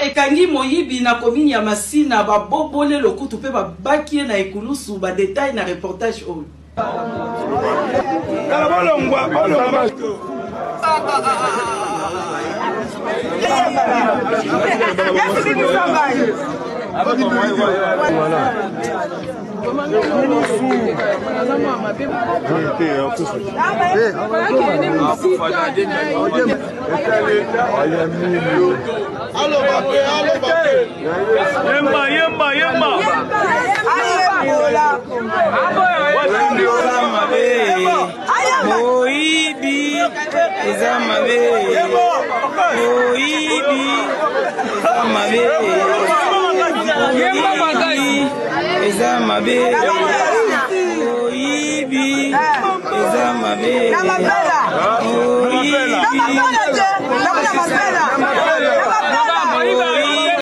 Ekangi moyibi na commune ya Masina, babobole lokutu mpe babaki ye na ekulusu. Ba details na reportage oyo. Yemba, yemba, yemba. Moyibi eza mabe, moyibi eza mabe, moyibi eza mabe, moyibi eza mabe, moyibi.